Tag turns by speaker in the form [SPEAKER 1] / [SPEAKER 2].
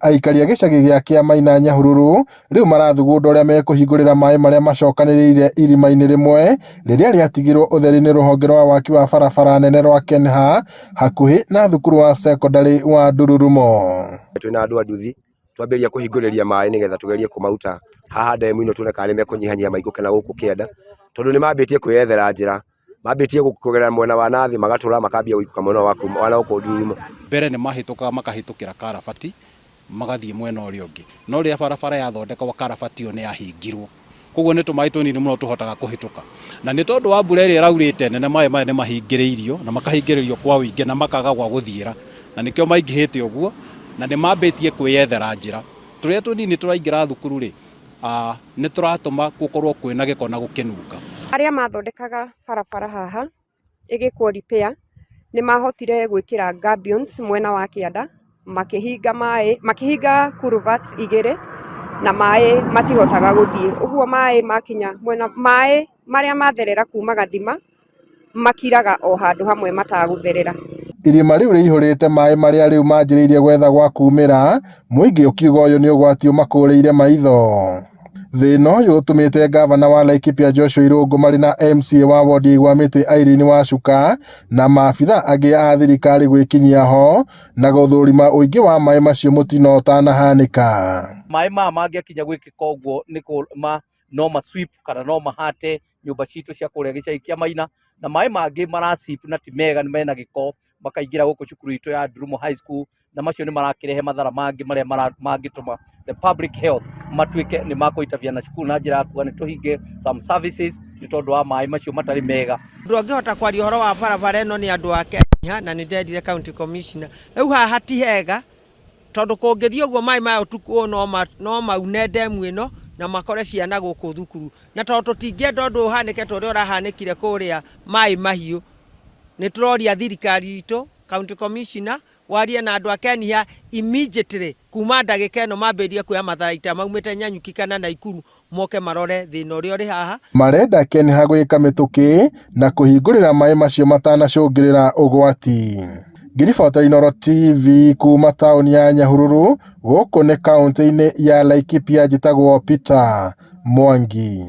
[SPEAKER 1] Aikari a gĩcagi gĩa Kĩamaina Nyahururu rĩu marathugunda ũrĩa mekũhingũrĩra maĩ marĩa macokanĩrĩire irima-inĩ rĩmwe rĩrĩa rĩatigirwo ũtheri nĩ rũhonge rwa waki wa barabara nene rwa KENHA hakuhĩ na thukuru wa cekondarĩ wa Ndururumo.
[SPEAKER 2] Twĩna andũ a nduthi twambĩrĩria kũhingũrĩria maĩ nĩgetha tũgerie kũmaruta haha ndemu ĩno tuone kana nĩ mekũnyihanyihia maikũrũke na gũkũ kĩanda, tondũ nĩ mambĩtie kwĩyethera njĩra, mambĩtie kũgerera mwena wa nathĩ magatũra makambia gũikũrũka mwena wa na gũkũ Ndururumo.
[SPEAKER 3] Mbere nĩ mahĩtũkaga makahĩtũkĩra karabati magathiĩ mwena ũrĩa ũngĩ, no rĩrĩa barabara yathondekagwo karabati ĩyo nĩ yahingirwo, koguo nĩ tũmaĩ tũnini mũno tũhotaga kũhĩtũka, na nĩ tondũ wa mbura ĩrĩa ĩraurĩte nene maĩ maya nĩ mahingĩrĩirio na makahingĩrĩrio kwa ũingĩ na makaga gwa gũthiĩra, na nĩkĩo maingĩhĩte ũguo na nĩ mambĩtie kwĩyethera njĩra. Tũrĩa tũnini tũraingĩra thukuru rĩ, nĩ tũratũma gũkorwo kwĩna gĩko na gũkĩnunga.
[SPEAKER 4] Arĩa mathondekaga barabara haha ĩgĩkwo repair nĩ mahotire gwĩkĩra gabions mwena wa kĩanda, makĩhinga maĩ, makĩhinga culverts igĩrĩ na maĩ matihotaga gũthiĩ. Ũguo maĩ makinya mwena, maĩ marĩa matherera kuma gathima makiraga o handũ hamwe matagũtherera.
[SPEAKER 1] Irima rĩu rĩihũrĩte maĩ marĩa rĩu manjĩrĩirie gwetha gwa kumĩra, mũingĩ ũkiuga ũyũ nĩ ũgwati ũmakũrĩire maitho. Thĩna ũyũ ũtũmĩte ngavana wa Laikipia Joshua Irũngũ marĩ na MCA wa wodi ya Igwamĩtĩ Irene Wacuka na maabitha angĩ a thirikari gwĩkinyia ho na gũthũrima ũingĩ wa maĩ macio mũtino ũtanahanĩka.
[SPEAKER 5] Maĩ maya mangĩakinya gwĩkĩka ũguo nĩ ma no ma sweep kana no mahate nyũmba citũ cia kũrĩa gĩcagi kĩa Maina, na maĩ mangĩ mara seep na ti mega, nĩ mena gĩko makaingĩra gũkũ cukuru itũ ya Ndurumo High School, na macio nĩ marakĩrehe mathara mangĩ marĩa mangĩtũma the public health matuĩke nĩ makũ interfere na cukuru na njĩra ya kuga nĩ tũhinge some services nĩ tondũ wa maĩ macio matarĩ mega.
[SPEAKER 6] Ũndũ angĩhota kwaria ũhoro wa barabara ĩno nĩ andũ a Kenya, na nĩ ndendire county commissioner. Rĩu haha ti hega tondũ kũngĩthiĩ ũguo maĩ maya ũtukũ ũyũ no maune ndemu ĩno na makore ciana gũkũ thukuru, na tondũ tũtingĩenda ũndũ ũhanĩke ta ũrĩa ũrahanĩkire kũrĩa maĩ mahiũ, nĩ tũroria thirikari itũ, county commissioner warie na andũ a Kenya immediately kuma ndagĩka ĩno mambĩrĩrie kuoya matharaita maumĩte Nyanyuki kana Naikuru moke marore thĩna ũrĩa ũrĩ haha.
[SPEAKER 1] Marenda KENHA gwĩka mĩtũkĩ na kũhingũrĩra maĩ macio matanacũngĩrĩra ũgwati. Ngĩribotera Inooro TV kuma taũni ya Nyahururu gũkũ nĩ kaũntĩ-inĩ ya Laikipia, njĩtagwo Peter Mwangi.